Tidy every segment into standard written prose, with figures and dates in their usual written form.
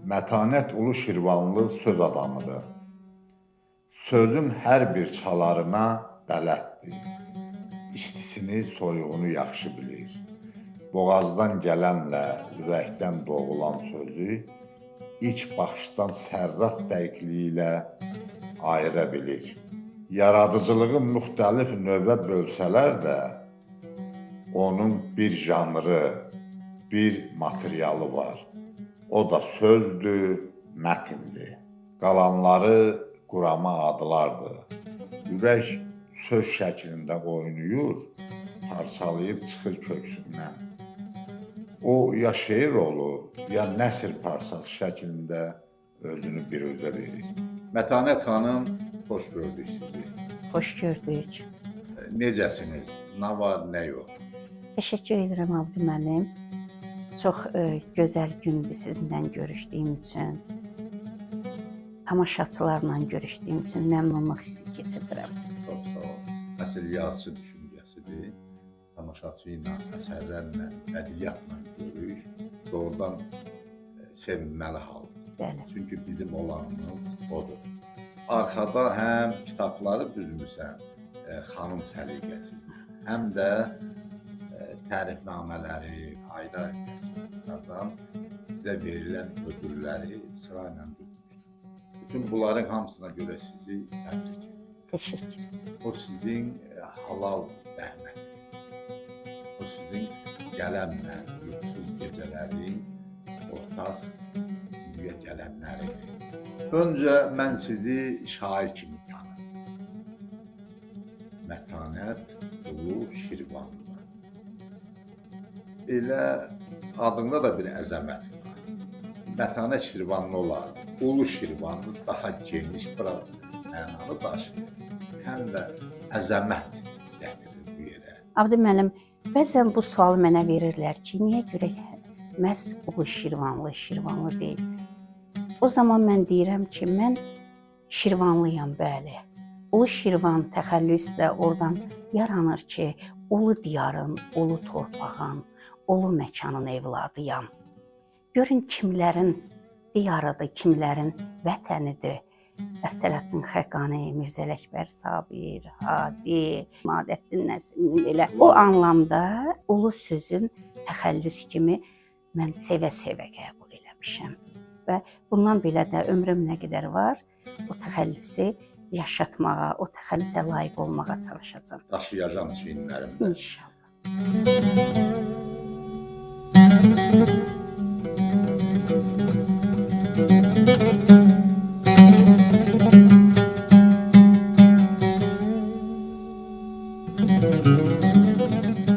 Mətanət Ulu Şirvanlı söz adamıdır. Sözün hər bir çalarına bələddir. İstisini, soyuğunu yaxşı bilir. Boğazdan gələnlə ürəkdən doğulan sözü ilk baxışdan sərraf dəqiqliyi ilə ayıra bilir. Yaradıcılığı müxtəlif növə bölsələr də, onun bir janrı, bir materialı var. O da sözdür, mətndir. Qalanları qurama adlardır. Ürək söz şəklində oynayır, parçalayıb çıxır köksündən. O ya şeir olur, ya nəsr parçası şəklində özünü biruzə verir. Mətanət xanım, xoş gördük sizi. Xoş gördük. Necəsiniz? Nə var, nə yox? Təşəkkür edirəm Abdi müəllim. Çox gözəl gündür sizinlə görüşdüyüm üçün. Tamaşaçılarla görüşdüyüm üçün məmnunluq hissi keçirdirəm. Çox sağ ol. Əsl yazıçı düşüncəsidir. Tamaşaçı ilə, əsərlərlə, bədiyyatla görüş doğrudan sevinməli haldır. Bəli. Çünki bizim olanımız odur. Arxada həm kitabları düzmüsən, xanım səliqəsi, həm də tərifnamələri, ayrı-ayrı təşkilatlardan sizə verilən ödülləri sırayla düzmüşdür. Bütün bunların hamısına görə sizi təbrik edirəm. Təşəkkür. O sizin halal zəhmətiniz. O sizin qələmlə, yuxusuz gecələrin ortaq dünyaya gələnləridir. Öncə mən sizi şair kimi tanıdım. Mətanət Ulu Şirvanlı. Elə adında da bir əzəmət var. Mətanət Şirvanlı olardı. Ulu Şirvanlı daha geniş, biraz mənanı daşıyır. Həm də əzəmət gətirir bu yerə. Abdi müəllim, bəzən bu sualı mənə verirlər ki, niyə görə məhz Ulu Şirvanlı, Şirvanlı deyil. O zaman mən deyirəm ki, mən Şirvanlıyam, bəli. Ulu Şirvan təxəllüs də oradan yaranır ki, ulu diyarın, ulu torpağın, ulu məkanın evladıyam. Görün kimlərin diyarıdır, kimlərin vətənidir. Sələddin Xəqani, Mirzə Ələkbər Sabir, Hadi, İmadəddin Nəsimi elə o anlamda ulu sözün təxəllüs kimi mən sevə-sevə qəbul eləmişəm. Və bundan belə də ömrüm nə qədər var, o təxəllüsü yaşatmağa, o təxəllüsə layiq olmağa çalışacağam. Daşıyacağam çiyinlərimdə. İnşallah.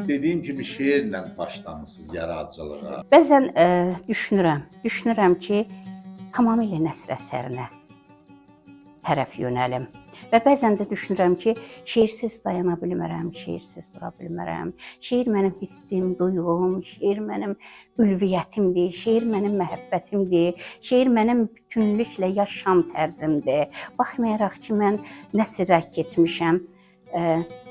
Dediyim kimi şeirlə başlamısınız yaradıcılığa. Bəzən düşünürəm ki, tamamilə nəsr əsərinə tərəf yönəlim. Və bəzən də düşünürəm ki, şeirsiz dayana bilmərəm, şeirsiz dura bilmərəm. Şeir mənim hissim, duyğum, şeir mənim ülviyyətimdir, şeir mənim məhəbbətimdir, şeir mənim bütünlüklə yaşam tərzimdir. Baxmayaraq ki, mən nəsrə keçmişəm,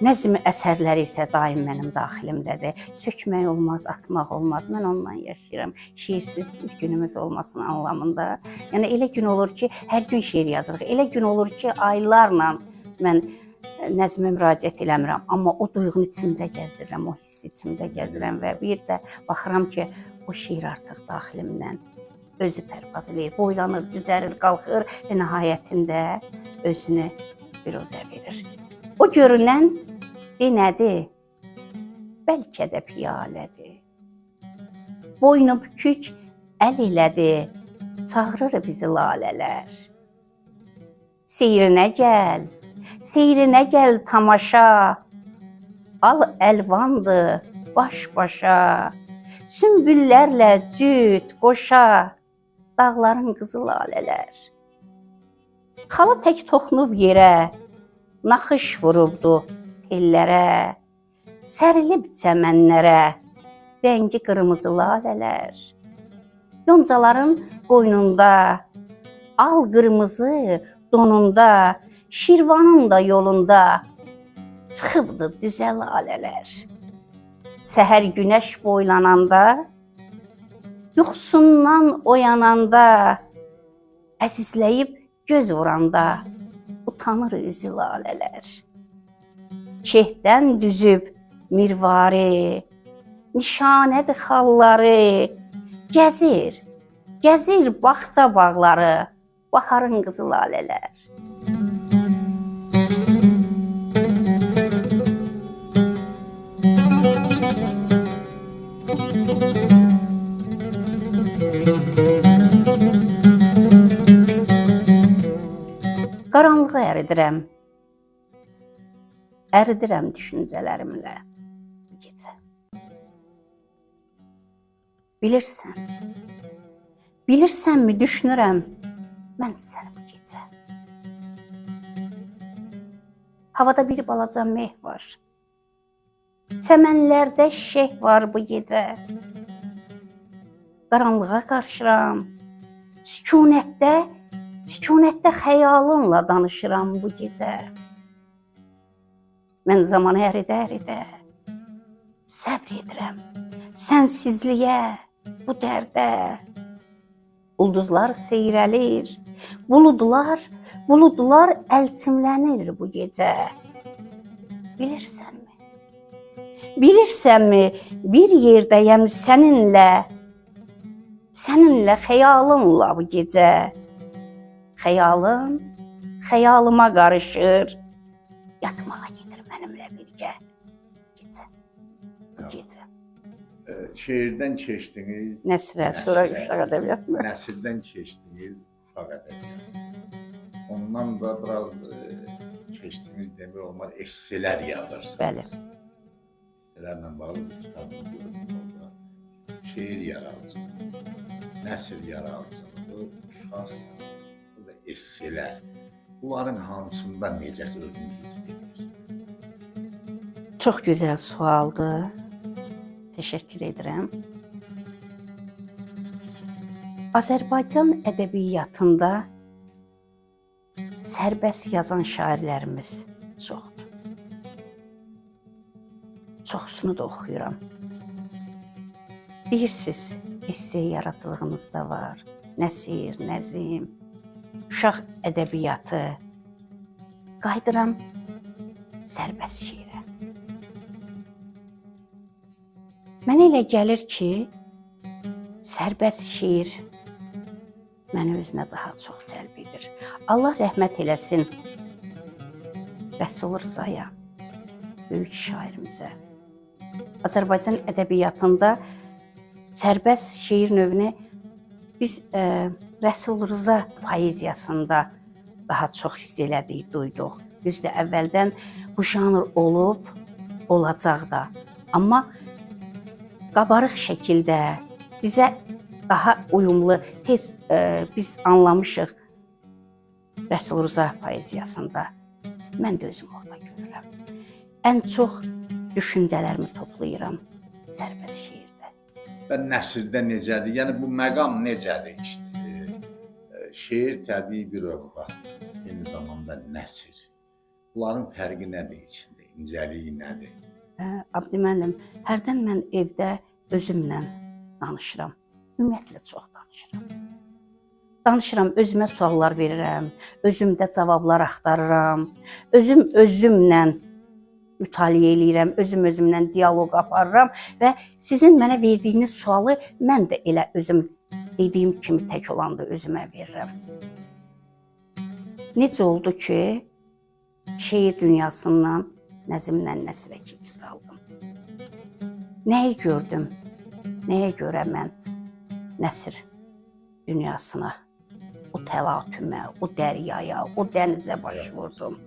nəzm əsərləri isə daim mənim daxilimdədir. Sökmək olmaz, atmaq olmaz. Mən ondan yaşayıram. Şeirsiz bir günümüz olmasın anlamında. Yəni elə gün olur ki, hər gün şeir yazırıq. Elə gün olur ki, aylarla mən nəzmə müraciət eləmirəm, amma o duyğunu içimdə gəzdirirəm, o hissi içimdə gəzdirirəm və bir də baxıram ki, o şeir artıq daxilimdən özü pərvaz eləyir, boylanır, cücərir, qalxır və nəhayətində özünü biruzə verir. O görünən de nədir? Bəlkə də piyalədir. Boynu bükük əl elədi, çağırır bizi lalələr. Seyrinə gəl, seyrinə gəl tamaşa. Al əlvandır baş-başa, sümbüllərlə cüt qoşa, dağların qızı lalələr. Xala tək toxunub yerə, naxış vurubdu tellərə, sərilib çəmənlərə, rəngi qırmızı lalələr. Yoncaların qoynunda, al qırmızı donunda, Şirvanın da yolunda çıxıbdı düzə lalələr. Səhər günəş boylananda, yuxusundan oyananda, əzizləyib göz vuranda utanır üzü lalələr. Şehdən düzüb mirvari, nişanədir xalları, gəzir, gəzir bağça bağları, baharın qızı lalələr. Qaranlığı əridirəm. Əridirəm düşüncələrimlə bu gecə. Bilirsən, bilirsənmi düşünürəm mən səni bu gecə. Havada bir balaca meh var. Çəmənlərdə şeh var bu gecə. Qaranlığa qarışıram. Sükunətdə, sükunətdə xəyalınla danışıram bu gecə. Mən zamanı əridə-əridə səbr edirəm sənsizliyə, bu dərdə. Ulduzlar seyrəlir, buludlar, buludlar əlçimlənir bu gecə. Bilirsənmi? Bilirsənmi bir yerdəyəm səninlə, səninlə xəyalınla bu gecə. Xəyalın xəyalıma qarışır, yatmağa gedir mənimlə birgə gecə, bu gecə. Şeirdən keçdiniz Nəsrə, sonra uşaq ədəbiyyatına. Nəsrdən keçdiniz uşaq ədəbiyyatına. Ondan da biraz keçdiniz demək olmaz, esselər yazırsınız. Bəli. Esselərlə bağlı bir kitabını gördüm orada. Şeir yaradıcılığı, nəsr yaradıcılığı, uşaq yaradıcılığı və esselər. Bunların hansında necə özünüzü hiss edirsiniz? Çox gözəl sualdır. Təşəkkür edirəm. Azərbaycan ədəbiyyatında sərbəst yazan şairlərimiz çoxdur. Çoxsunu da oxuyuram. Bilirsiniz, esse yaradıcılığımızda var. Nəsir, nəzm, uşaq ədəbiyyatı. Qayıdıram sərbəst şeirə. Mənə elə gəlir ki, sərbəst şeir məni özünə daha çox cəlb edir. Allah rəhmət eləsin Rəsul Rzaya, böyük şairimizə. Azərbaycan ədəbiyyatında sərbəst şeir növünü biz Rəsul Rza poeziyasında daha çox hiss elədik, duyduq. Düzdür, əvvəldən bu janr olub, olacaq da. Amma qabarıq şəkildə bizə daha uyumlu, tez biz anlamışıq Rəsul Rza poeziyasında. Mən də özümü orada görürəm. Ən çox düşüncələrimi toplayıram sərbəst şeirdə. Və nəsrdə necədir? Yəni bu məqam necədir? İşte, şeir təbii bir övqat, eyni zamanda nəsr. Bunların fərqi nədir içində? İncəliyi nədir? Abdi müəllim, hərdən mən evdə özümlə danışıram. Ümumiyyətlə çox danışıram. Danışıram, özümə suallar verirəm, özümdə cavablar axtarıram, özüm özümlə mütaliə eləyirəm, özüm özümlə dialoq aparıram və sizin mənə verdiyiniz sualı mən də elə özüm dediyim kimi tək olanda özümə verirəm. Necə oldu ki, şeir dünyasından nəzmlə nəsrə keçid aldım? Nəyi gördüm? Nəyə görə mən nəsr dünyasına, o təlatümə, o dəryaya, o dənizə baş vurdum?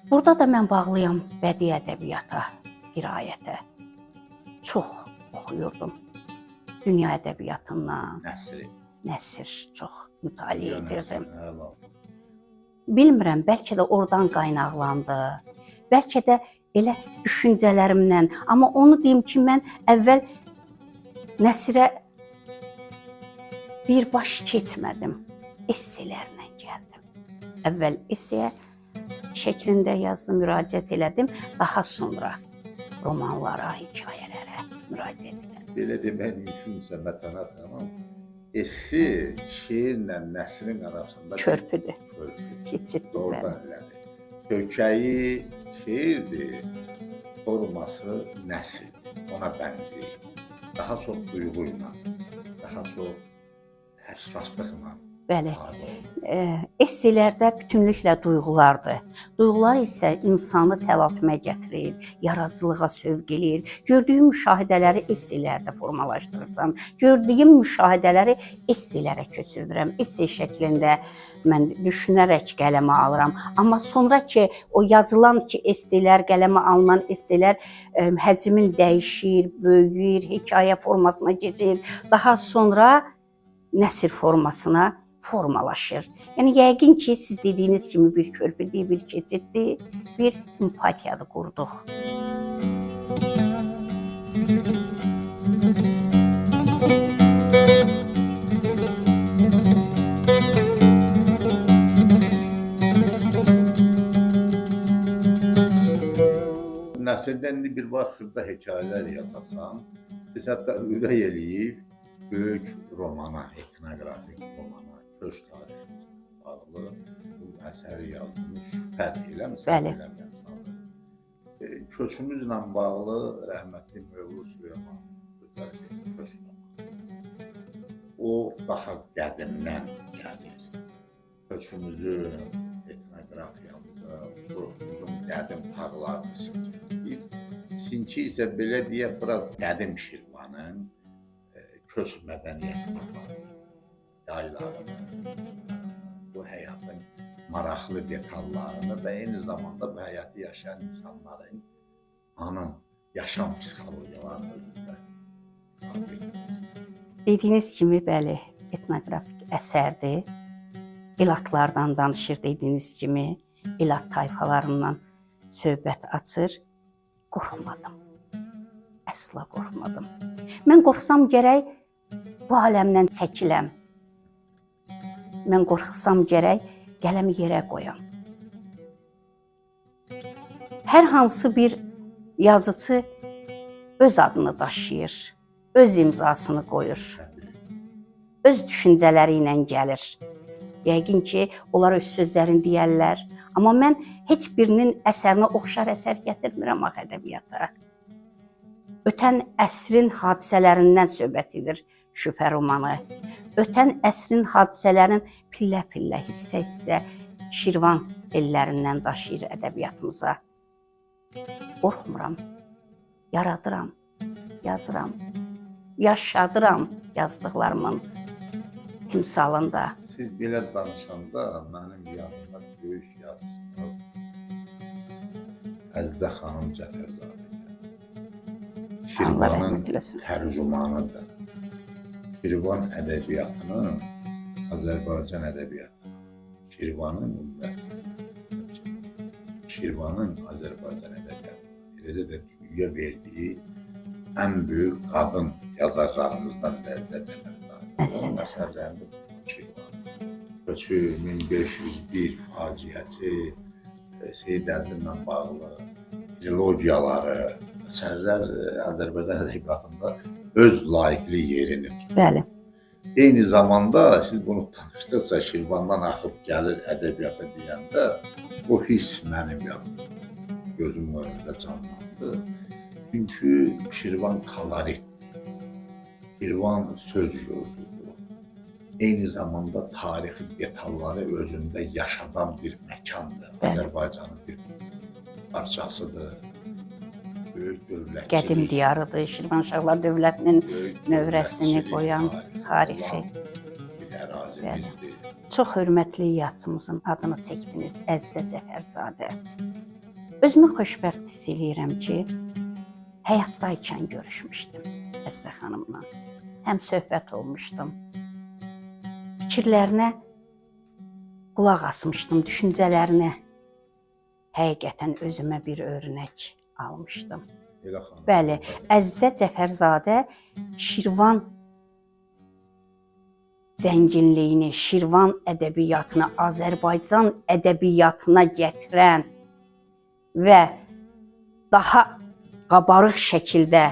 Burada da mən bağlıyam bədii ədəbiyyata, qiraətə. Çox oxuyurdum. Dünya ədəbiyyatından, nəsr çox mütaliə edirdim. Bilmirəm, bəlkə də oradan qaynaqlandı. Bəlkə də elə düşüncələrimdən. Amma onu deyim ki, mən əvvəl nəsrə birbaş keçmədim. Esselərlə gəldim. Əvvəl esseyə şəklində yazdım, müraciət elədim. Daha sonra romanlara, hekayələrə müraciət elədim. Belə demək mümkünsə, Mətanət xanım, esse şeirlə nəsrin arasında körpüdür. Keçiddir. Doğrudan elədir. Kökəyi şeirdir, forması nəsrdir. Ona bənzəyir. Daha çox duyğu ilə, daha çox həssaslıqla. Bəli. Esselərdə bütünlüklə duyğulardır. Duyğular isə insanı təlatümə gətirir, yaradıcılığa sövq eləyir. Gördüyün müşahidələri esselərdə formalaşdırırsan. Gördüyüm müşahidələri esselərə köçürdürəm. Esse şəklində mən düşünərək qələmə alıram. Amma sonra ki, o yazılan ki, esselər, qələmə alınan esselər həcmin dəyişir, böyüyür, hekayə formasına keçir. Daha sonra nəsr formasına formalaşır. Yəni, yəqin ki, siz dediyiniz kimi bir körpüdür, bir keçiddir, bir empatiyadır qurduq. Nəsrdə indi bir vaxt xırda hekayələr yazasan, siz hətta ürək eləyib böyük romana, etnoqrafik romana, köç tariximizlə bağlı bu əsəri yazdınız, şübhədir, eləmi? Bəli. Köçümüzlə bağlı rəhmətli Mövlud Süleymanov gözəl bir köç romanı. O daha qədimdən gəlir. Köçümüzün, etnoqrafiyamızı, ruhumuzun qədim tağlarını silkələyir. Sizinki isə belə deyək, biraz qədim Şirvanın köç mədəniyyətini ifadə edir. Yaylarını, bu həyatın maraqlı detallarını və eyni zamanda bu həyatı yaşayan insanların anın, yaşam psixologiyalarını özündə ifadə edir. Dediyiniz kimi, bəli, etnoqrafik əsərdir. Elatlardan danışır dediyiniz kimi, elat tayfalarından söhbət açır. Qorxmadım. Əsla qorxmadım. Mən qorxsam gərək bu aləmdən çəkiləm. Mən qorxsam gərək qələmi yerə qoyam. Hər hansı bir yazıcı öz adını daşıyır, öz imzasını qoyur, öz düşüncələri ilə gəlir. Yəqin ki, onlar öz sözlərini deyərlər. Amma mən heç birinin əsərinə oxşar əsər gətirmirəm axı ədəbiyyata. Ötən əsrin hadisələrindən söhbət edir Şübhə romanı. Ötən əsrin hadisələrin pillə-pillə, hissə-hissə Şirvan ellərindən daşıyır ədəbiyyatımıza. Qorxmuram, yaradıram, yazıram, yaşadıram yazdıqlarımın timsalında. Siz belə danışanda mənim yanımda böyük yazıçımız Əzizə xanım Cəfərzadə. Şirvanın tərcümanıdır. Şirvan ədəbiyyatının, Azərbaycan ədəbiyyatının, Şirvanın ümumiyyətlə, Şirvanın Azərbaycan ədəbiyyatının, eləcə də dünya verdiyi ən böyük qadın yazarlarımızdan Əzizə Cəfərzadə. Onun əsərlərində Şirvan. Köçü, 1501 faciəsi, Seyid Əzimlə bağlı trilogiyaları, əsərlər Azərbaycan ədəbiyyatında öz layiqli yerini tutur. Bəli. Eyni zamanda siz bunu tanışdıqca Şirvandan axıb gəlir ədəbiyyata deyəndə o hiss mənim yadımda, gözümün önündə canlandı. Çünki Şirvan koloritdir, Şirvan söz yurdudur. Eyni zamanda tarixi detalları özündə yaşadan bir məkandır. Bəli. Azərbaycanın bir parçasıdır. Böyük dövlətçilik. Qədim diyarıdır. Şirvanşahlar dövlətinin böyük növrəsini dövlətçilik qoyan tarixi. olan bir ərazimizdir. Çox hörmətli yazıçımızın adını çəkdiniz, Əzizə Cəfərzadə. Özümü xoşbəxt hiss eləyirəm ki, həyatdaykən görüşmüşdüm Əzizə xanımla. Həm söhbət olmuşdum. Fikirlərinə qulaq asmışdım, düşüncələrinə həqiqətən özümə bir örnək almışdım. Elə xanım. Bəli, Əzizə Cəfərzadə Şirvan zənginliyini, Şirvan ədəbiyyatını Azərbaycan ədəbiyyatına gətirən və daha qabarıq şəkildə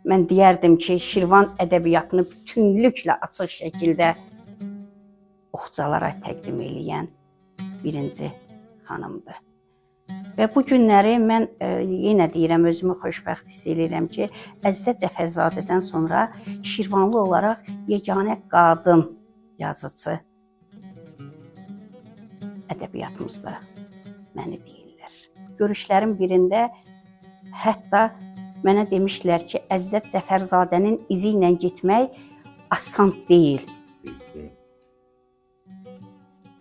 mən deyərdim ki, Şirvan ədəbiyyatını bütünlüklə açıq şəkildə oxuculara təqdim eləyən birinci xanımdır. Və bu günləri mən yenə deyirəm, özümü xoşbəxt hiss eləyirəm ki, Əzizə Cəfərzadədən sonra Şirvanlı olaraq yeganə qadın yazıcı ədəbiyyatımızda məni deyirlər. Görüşlərin birində hətta mənə demişdilər ki, Əzizə Cəfərzadənin izi ilə getmək asan deyil. Düzdür.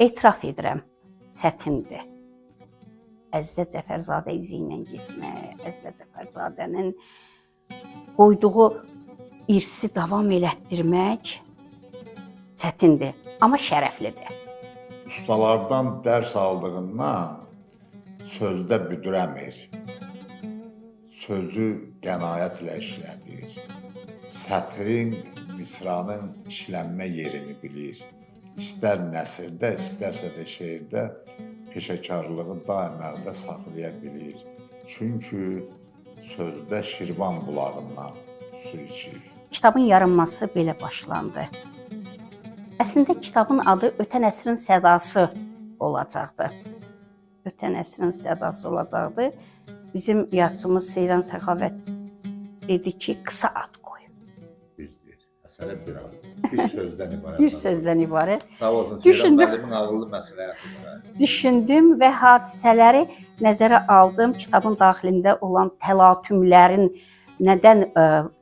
Etiraf edirəm, çətindir. Əzizə Cəfərzadə izi ilə getmək, Əzizə Cəfərzadənin qoyduğu irsi davam elətdirmək çətindir, amma şərəflidir. Ustalardan dərs aldığından sözdə büdrəmir. Sözü qənaətlə işlədir. Sətrin, misranın işlənmə yerini bilir. İstər nəsrdə, istərsə də şeirdə peşəkarlığı daim əldə saxlaya bilir. Çünki sözdə Şirvan bulağından su içir. Kitabın yaranması belə başlandı. Əslində kitabın adı Ötən əsrin sədası olacaqdı. Ötən əsrin sədası olacaqdı. Bizim yazıçımız Seyran Səxavət dedi ki, qısa ad qoy. Düzdür. Əsərin bir adı. Bir sözdən ibarət. Bir sözdən ibarət. Sağ olsun Seyran Düşündüm. müəllimin ağıllı məsləhəti var. Düşündüm və hadisələri nəzərə aldım. Kitabın daxilində olan təlatümlərin nədən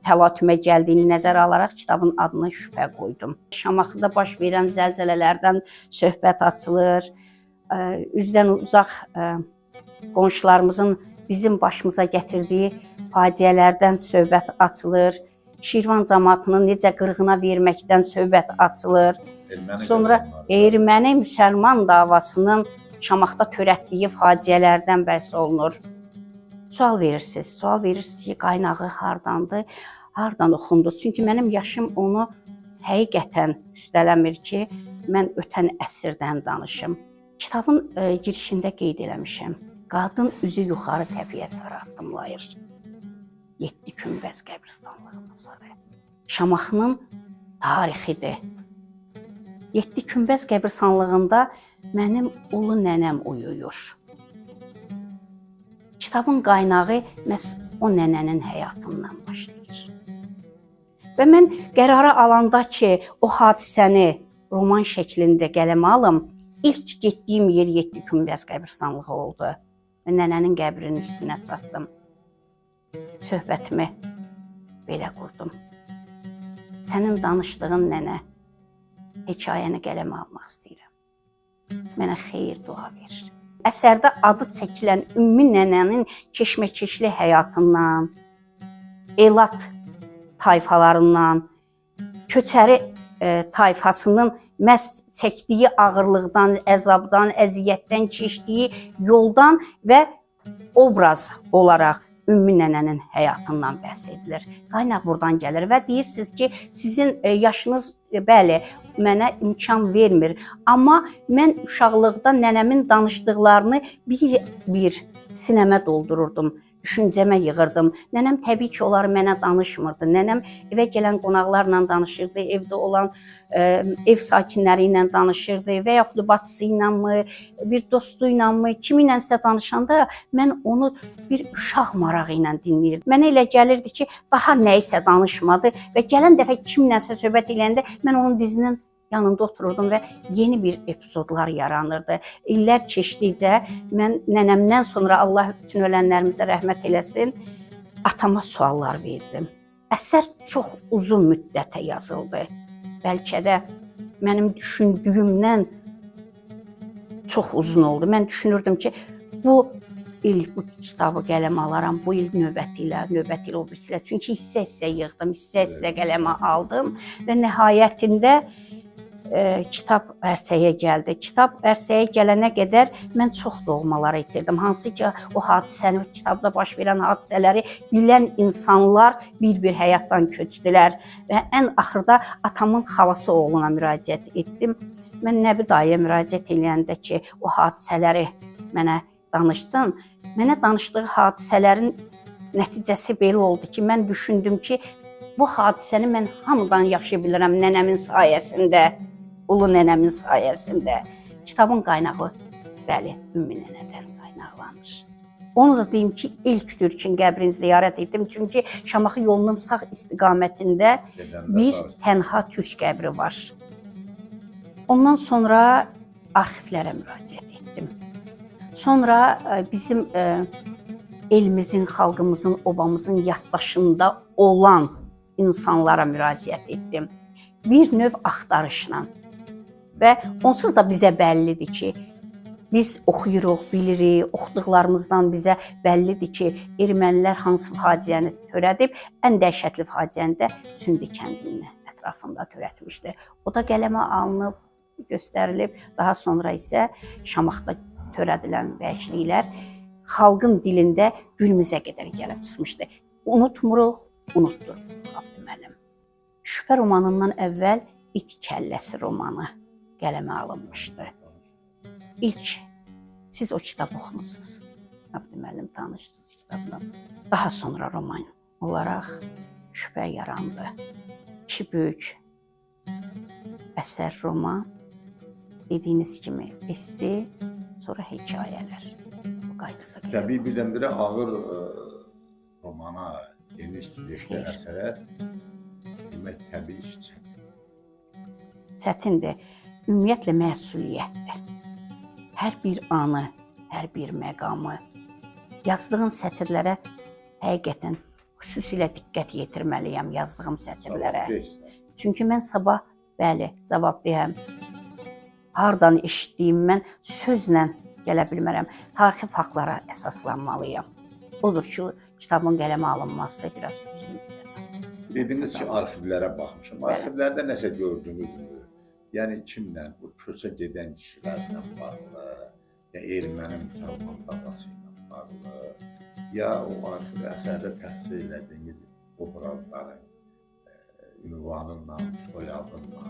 təlatümə gəldiyini nəzərə alaraq kitabın adını Şübhə qoydum. Şamaxıda baş verən zəlzələlərdən söhbət açılır. Üzdən uzaq qonşularımızın bizim başımıza gətirdiyi faciələrdən söhbət açılır. Şirvan camaatını necə qırğına verməkdən söhbət açılır. Erməni Sonra qırğınları. Erməni müsəlman davasının Şamaxıda törətdiyi faciələrdən bəhs olunur. Sual verirsiniz, sual verirsiniz ki, qaynağı hardandır, hardan oxundu? Çünki mənim yaşım onu həqiqətən üstələmir ki, mən ötən əsrdən danışım. Kitabın girişində qeyd eləmişəm. Qadın üzü yuxarı təpəyə sarı addımlayır. 7 günbəz qəbristanlığına sarı. Şamaxının tarixidir. 7 günbəz qəbristanlığında mənim ulu nənəm uyuyur. Kitabın qaynağı məhz o nənənin həyatından başlayır. Və mən qərara alanda ki, o hadisəni roman şəklində qələmə alım, ilk getdiyim yer 7 günbəz qəbristanlığı oldu. Və nənənin qəbrinin üstünə çatdım. Söhbətimi belə qurdum. Sənin danışdığın nənə, hekayəni qələmə almaq istəyirəm. Mənə xeyir dua ver. Əsərdə adı çəkilən Ümmi nənənin keşməkeşli həyatından, elat tayfalarından, köçəri tayfasının məhz çəkdiyi ağırlıqdan, əzabdan, əziyyətdən keçdiyi yoldan və obraz olaraq Ümmi nənənin həyatından bəhs edilir. Qaynaq buradan gəlir və deyirsiniz ki, sizin yaşınız bəli, mənə imkan vermir. Amma mən uşaqlıqda nənəmin danışdıqlarını bir-bir sinəmə doldururdum, düşüncəmə yığırdım. Nənəm təbii ki, onları mənə danışmırdı. Nənəm evə gələn qonaqlarla danışırdı, evdə olan ev sakinləri ilə danışırdı və yaxud bacısı ilə mı, bir dostu ilə mı, kiminləsə danışanda mən onu bir uşaq marağı ilə dinləyirdim. Mənə elə gəlirdi ki, daha nə isə danışmadı və gələn dəfə kimlənsə söhbət eləyəndə mən onun dizinin Yanında otururdum və yeni bir epizodlar yaranırdı. İllər keçdikcə mən nənəmdən sonra, Allah bütün ölənlərimizə rəhmət eləsin, atama suallar verdim. Əsər çox uzun müddətə yazıldı. Bəlkə də mənim düşündüyümdən çox uzun oldu. Mən düşünürdüm ki, bu il bu kitabı qələmə alaram, bu il növbəti ilə, növbəti ilə o birisi ilə. Çünki hissə-hissə yığdım, hissə-hissə qələmə aldım və nəhayətində kitab ərsəyə gəldi. Kitab ərsəyə gələnə qədər mən çox doğmaları itirdim. Hansı ki, o hadisəni, kitabda baş verən hadisələri bilən insanlar bir-bir həyatdan köçdülər və ən axırda atamın xalası oğluna müraciət etdim. Mən Nəbi dayıya müraciət eləyəndə ki, o hadisələri mənə danışsın, mənə danışdığı hadisələrin nəticəsi belə oldu ki, mən düşündüm ki, bu hadisəni mən hamıdan yaxşı bilirəm nənəmin sayəsində, ulu nənəmin sayəsində. Kitabın qaynağı, bəli, Ümmi nənədən qaynaqlanır. Onu da deyim ki, ilk Türkün qəbrini ziyarət etdim. Çünki Şamaxı yolunun sağ istiqamətində bir tənha türk qəbri var. Ondan sonra arxivlərə müraciət etdim. Sonra bizim elimizin, xalqımızın, obamızın yaddaşında olan insanlara müraciət etdim. Bir növ axtarışla. Və onsuz da bizə bəllidir ki, biz oxuyuruq, bilirik, oxuduqlarımızdan bizə bəllidir ki, ermənilər hansı faciəni törədib, ən dəhşətli faciəni də Sündi kəndinin ətrafında törətmişdi. O da qələmə alınıb, göstərilib, daha sonra isə Şamaxıda törədilən vəhşiliklər xalqın dilində günümüzə qədər gəlib çıxmışdı. Unutmuruq, unutduruq Abdi müəllim. Şübhə romanından əvvəl İt Kəlləsi romanı qələmə alınmışdı. İlk siz o kitabı oxumusunuz. Abdi müəllim, tanışsınız kitabla. Daha sonra roman olaraq Şübhə yarandı. İki böyük əsər roman, dediyiniz kimi essi, sonra hekayələr. Bu qaydada. Təbii birdən-birə ağır romana, geniş süjetli əsərə demək təbii ki, çətin. Çətindir. Ümumiyyətlə məsuliyyətdir. Hər bir anı, hər bir məqamı, yazdığın sətirlərə həqiqətən xüsusilə diqqət yetirməliyəm yazdığım sətirlərə. Çünki mən sabah, bəli, cavab deyəm, hardan eşitdiyim mən sözlə gələ bilmərəm. Tarixi faktlara əsaslanmalıyam. Odur ki, kitabın qələmə alınması biraz uzun müddət. Dediniz ki, arxivlərə baxmışam. Arxivlərdə nəsə gördünüzmü? Yəni kimlə, bu köçə gedən kişilərlə bağlı, ya erməni müsəlman davası ilə bağlı, ya o arxiv əsərdə təsvir elədiyiniz obrazların ünvanınla, soyadınla.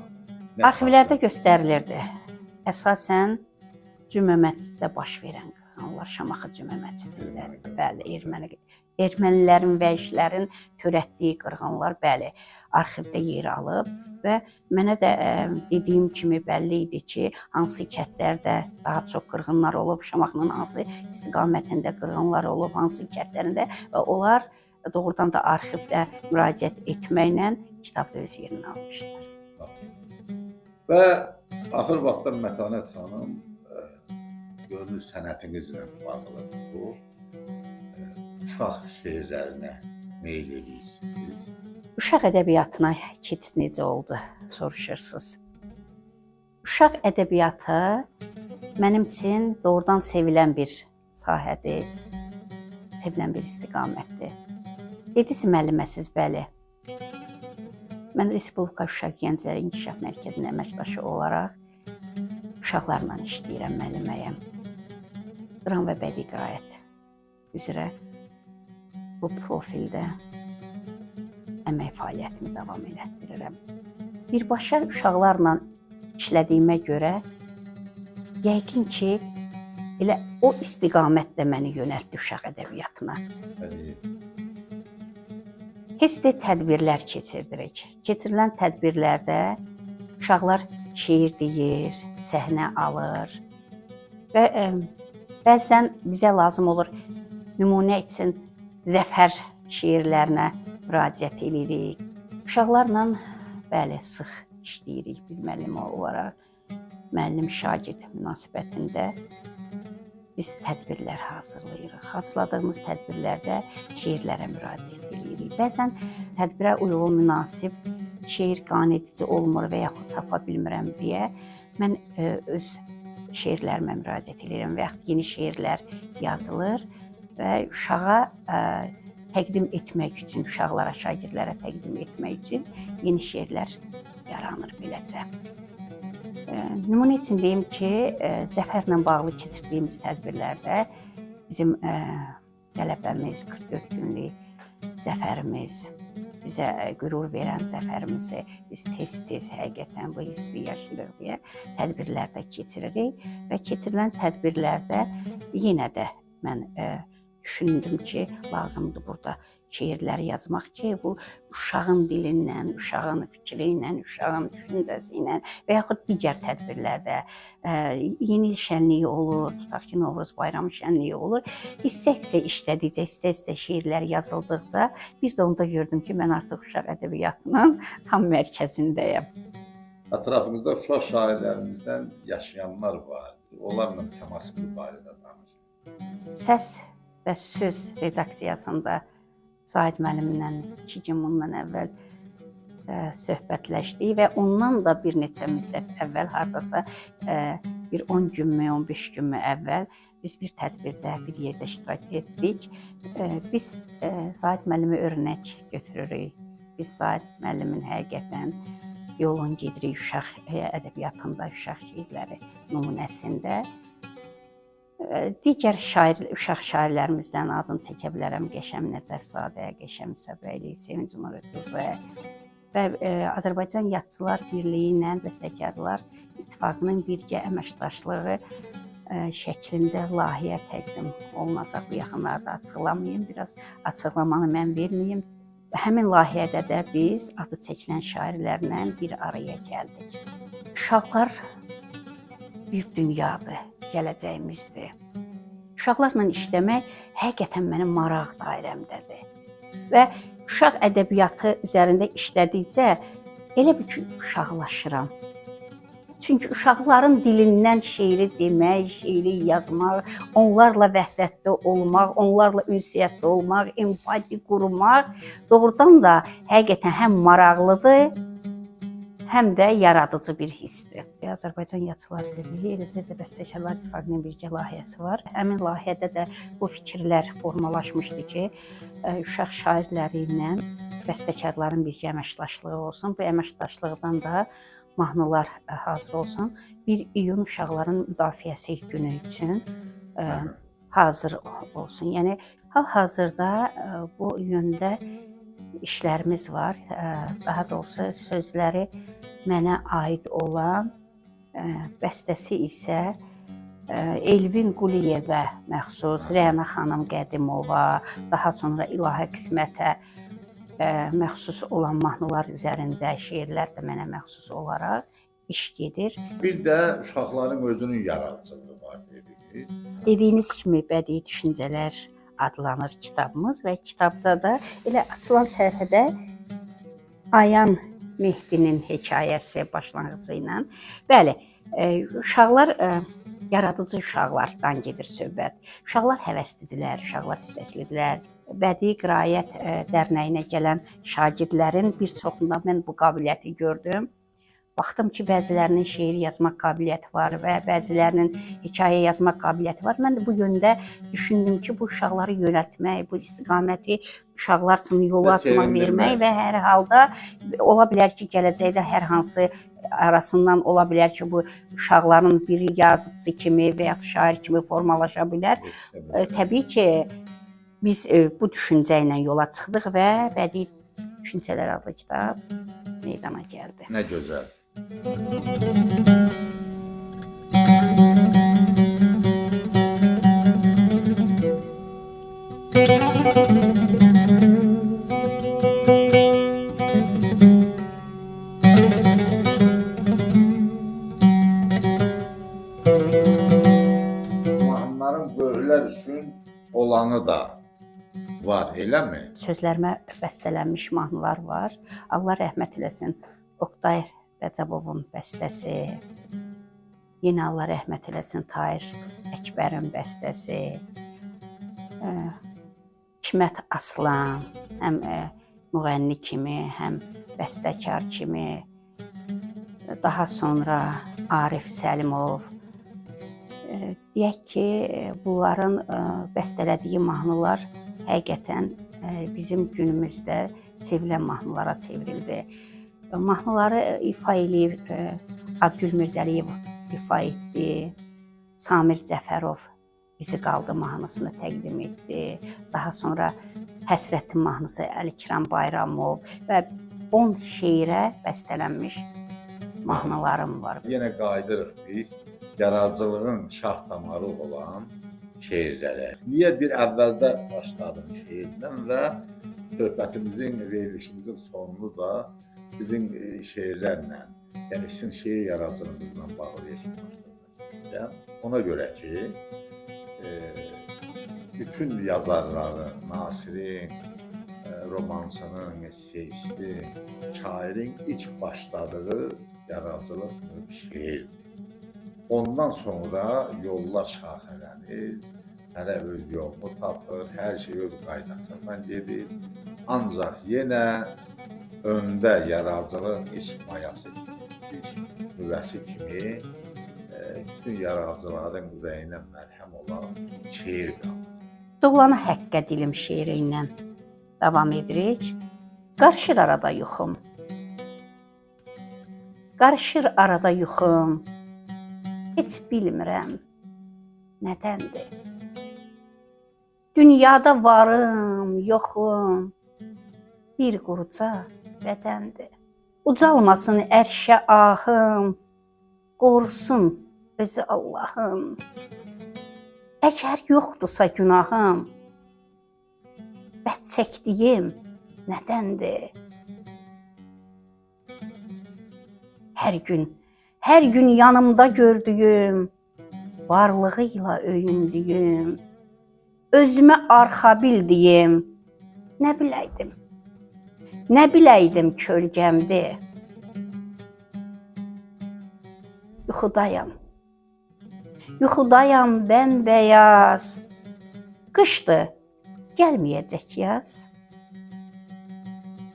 Arxivlərdə göstərilirdi. Əsasən Cümə məsciddə baş verən qırğınlar, Şamaxı Cümə məscidində, bəli, ermənilərin, vəhşilərin törətdiyi qırğınlar, bəli, arxivdə yer alıb və mənə də dediyim kimi bəlli idi ki, hansı kəndlərdə daha çox qırğınlar olub, Şamaxının hansı istiqamətində qırğınlar olub, hansı kəndlərində və onlar doğrudan da arxivdə müraciət etməklə kitabda öz yerini almışlar. Və axır vaxtda Mətanət xanım, görünür sənətinizlə bağlıdır bu, uşaq şeirlərinə meyl edirsiniz. Uşaq ədəbiyyatına keçid necə oldu, soruşursunuz. Uşaq ədəbiyyatı mənim üçün doğrudan sevilən bir sahədir, sevilən bir istiqamətdir. Dediniz müəlliməsiz, bəli. Mən Respublika Uşaq Gəncləri İnkişaf Mərkəzinin əməkdaşı olaraq uşaqlarla işləyirəm, müəlliməyəm. Dram və bədii qiraət üzrə bu profildə əmək fəaliyyətimi davam elətdirirəm. Birbaşa uşaqlarla işlədiyimə görə yəqin ki, elə o istiqamətdə məni yönəltdi uşaq ədəbiyyatına. Tez-tez tədbirlər keçirdirik. Keçirilən tədbirlərdə uşaqlar şeir deyir, səhnə alır və bəzən bizə lazım olur nümunə üçün zəfər şeirlərinə müraciət edirik. Uşaqlarla, bəli, sıx işləyirik bir müəllim olaraq. Müəllim-şagird münasibətində biz tədbirlər hazırlayırıq. Hazırladığımız tədbirlərdə şeirlərə müraciət edirik. Bəzən tədbirə uyğun, münasib şeir qane edici olmur və yaxud tapa bilmirəm deyə mən öz şeirlərimə müraciət edirəm və yaxud yeni şeirlər yazılır və uşağa təqdim etmək üçün, uşaqlara, şagirdlərə təqdim etmək üçün yeni şeirlər yaranır beləcə. Nümunə üçün deyim ki, zəfərlə bağlı keçirdiyimiz tədbirlərdə bizim qələbəmiz, 44 günlük zəfərimiz, bizə qürur verən zəfərimizi biz tez-tez həqiqətən bu hissi yaşayırıq deyə tədbirlərdə keçiririk və keçirilən tədbirlərdə yenə də mən düşündüm ki, lazımdır burada şeirləri yazmaq ki, bu uşağın dilindən, uşağın fikri ilə, uşağın düşüncəsi ilə və yaxud digər tədbirlərdə yeni il şənliyi olur, tutaq ki, Novruz bayramı şənliyi olur. Hissə-hissə işlədikcə, hissə-hissə şeirlər yazıldıqca bir də onda gördüm ki, mən artıq uşaq ədəbiyyatının tam mərkəzindəyəm. Ətrafımızda uşaq şairlərimizdən yaşayanlar var. Onlarla təmasımız barədə danışın. Səs və Söz redaksiyasında Zahid müəllimlə 2 gün bundan əvvəl söhbətləşdik və ondan da bir neçə müddət əvvəl, hardasa bir 10 günmü, 15 günmü əvvəl biz bir tədbirdə, bir yerdə iştirak etdik. Biz Zahid müəllimi örnək götürürük. Biz Zahid müəllimin həqiqətən yolun gedirik uşaq ədəbiyyatında, uşaq şeirləri nümunəsində. Digər şair, uşaq şairlərimizdən adını çəkə bilərəm. Qəşəm Nəcəfzadə, Qəşəm İsabəyli, Sevinc Nurqızı və Azərbaycan Yadçılar Birliyi ilə Bəstəkarlar İttifaqının birgə əməkdaşlığı şəklində layihə təqdim olunacaq. Bu yaxınlarda açıqlamayım, biraz açıqlamanı mən verməyim. Həmin layihədə də biz adı çəkilən şairlərlə bir araya gəldik. Uşaqlar bir dünyadır, gələcəyimizdir. Uşaqlarla işləmək həqiqətən mənim maraq dairəmdədir. Və uşaq ədəbiyyatı üzərində işlədikcə elə bir ki, uşaqlaşıram. Çünki uşaqların dilindən şeiri demək, şeiri yazmaq, onlarla vəhdətdə olmaq, onlarla ünsiyyətdə olmaq, empati qurmaq doğrudan da həqiqətən həm maraqlıdır, həm də yaradıcı bir hissdir. Azərbaycan Yadçılar Birliyi, eləcə də Bəstəkarlar İttifaqının birgə layihəsi var. Həmin layihədə də bu fikirlər formalaşmışdı ki, uşaq şairləri ilə bəstəkarların birgə əməkdaşlığı olsun. Bu əməkdaşlıqdan da mahnılar hazır olsun. 1 iyun uşaqların müdafiəsi günü üçün hazır olsun. Yəni hal-hazırda bu yöndə işlərimiz var. Daha doğrusu sözləri mənə aid olan, bəstəsi isə Elvin Quliyevə məxsus, Rəna xanım Qədimova, daha sonra İlahə Qismətə məxsus olan mahnılar üzərində şeirlər də mənə məxsus olaraq iş gedir. Bir də uşaqların özünün yaradıcılığı var dediniz. Dediyiniz kimi bədii düşüncələr adlanır kitabımız və kitabda da elə açılan səhifədə Ayan Mehdinin hekayəsi başlanğıcı ilə. Bəli, uşaqlar yaradıcı uşaqlardan gedir söhbət. Uşaqlar həvəslidirlər, uşaqlar istəklidirlər. Bədii Qiraət Dərnəyinə gələn şagirdlərin bir çoxunda mən bu qabiliyyəti gördüm. Baxdım ki, bəzilərinin şeir yazmaq qabiliyyəti var və bəzilərinin hekayə yazmaq qabiliyyəti var. Mən də bu yöndə düşündüm ki, bu uşaqları yönəltmək, bu istiqaməti uşaqlar üçün yolu açmaq, vermək və hər halda ola bilər ki, gələcəkdə hər hansı arasından ola bilər ki, bu uşaqların biri yazıcı kimi və ya şair kimi formalaşa bilər. Təbii ki, biz bu düşüncə ilə yola çıxdıq və Bədii Düşüncələr adlı kitab meydana gəldi. Nə gözəl. Mahnıların böyüklər üçün olanı da var, eləmi? Sözlərimə bəstələnmiş mahnılar var. Allah rəhmət eləsin Oqtay Rəcəbovun bəstəsi, yenə Allah rəhmət eləsin Tahir Əkbərin bəstəsi, Hikmət Aslan həm müğənni kimi, həm bəstəkar kimi, daha sonra Arif Səlimov. Deyək ki, bunların bəstələdiyi mahnılar həqiqətən bizim günümüzdə sevilən mahnılara çevrildi. Mahnıları ifa eləyib Abdül Mirzəliyev ifa etdi. Samir Cəfərov İzi qaldı mahnısını təqdim etdi. Daha sonra Həsrətin mahnısı Əlikram Bayramov və 10 şeirə bəstələnmiş mahnılarım var. Yenə qayıdırıq biz yaradıcılığın şah damarı olan şeirlərə. Niyə bir əvvəldə başladım şeirdən və söhbətimizin, verilişimizin sonunu da sizin şeirlərlə, yəni sizin şeir yaradıcılığınızla bağlı yekunlaşdırmaq. Ona görə ki, bütün yazarların, Nasirin, romançının, esseistin, şairin ilk başladığı yaradıcılıq növü şeirdir. Ondan sonra yollar şaxələnir, hələ öz yolunu tapır, hər şey öz qaydasından gedir. Ancaq yenə öndə yaradıcılığın ilk mayası kimi, ilk nüvəsi kimi bütün yaradıcıların ürəyinə mərhəm olan şeir qalır. Dolana həqqə dilim şeiri ilə davam edirik. Qarışır arada yuxum. Qarışır arada yuxum. Heç bilmirəm nədəndir. Dünyada varım, yoxum, bir quruca bədəndir. Ucalmasın ərşə ahım, qorusun özü Allahım. Əgər yoxdursa günahım, bəd çəkdiyim nədəndir? Hər gün, hər gün yanımda gördüyüm, varlığıyla öyündüyüm, özümə arxa bildiyim, nə biləydim, nə biləydim kölgəmdir. Yuxudayam, yuxudayam bəmbəyaz, qışdır, gəlməyəcək yaz.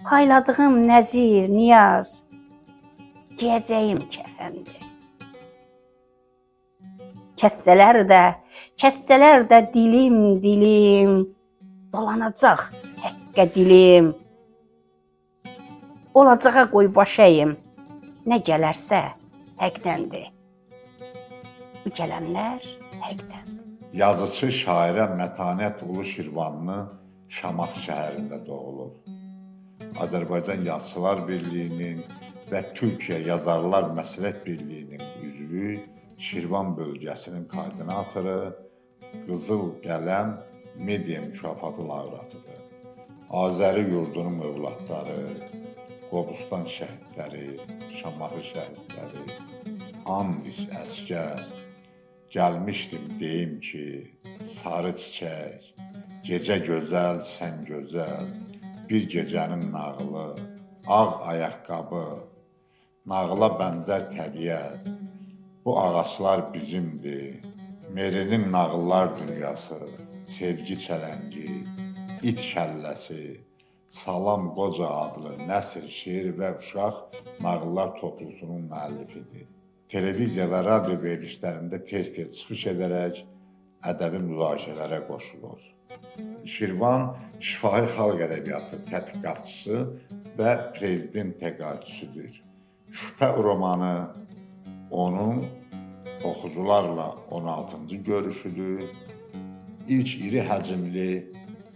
Payladığım nəzir, niyaz, giyəcəyim kəfəndir. Kəssələr də, kəssələr də dilim, dilim, dolanacaq həqqə dilim. Olacağa qoy baş əyim, nə gələrsə həqdəndir. Bu gələnlər həqdəndir. Yazıçı şairə Mətanət Ulu Şirvanlı Şamaxı şəhərində doğulub. Azərbaycan Yazıçılar Birliyinin və Türkiyə Yazarlar Məslək Birliyinin üzvü, Şirvan bölgəsinin koordinatoru, Qızıl Qələm media mükafatı laureatıdır. Azəri yurdunun övladları, Qobustan şəhidləri, Şamaxı şəhidləri, Andis əsgər, gəlmişdim deyim ki, sarı çiçək, gecə gözəl, sən gözəl, bir gecənin nağılı, ağ ayaqqabı, nağıla bənzər təbiət, bu ağaclar bizimdir, Merinin nağıllar dünyası, sevgi çələngi, it kəlləsi, Salam Qoca adlı nəsr, şeir və uşaq nağıllar toplusunun müəllifidir. Televiziya və radio verilişlərində tez-tez çıxış edərək ədəbi müzakirələrə qoşulur. Şirvan şifahi xalq ədəbiyyatı tədqiqatçısı və prezident təqaüdçüsüdür. Şübhə romanı onun oxucularla 16-cı görüşüdür. İlk iri həcmli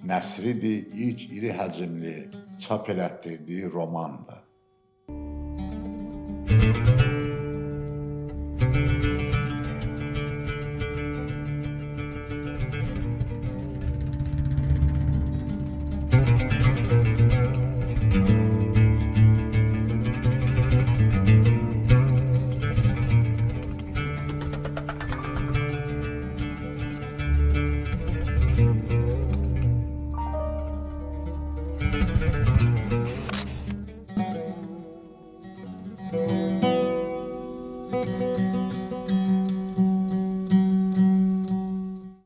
nəsridir, ilk iri həcmli çap elətdirdiyi romandır.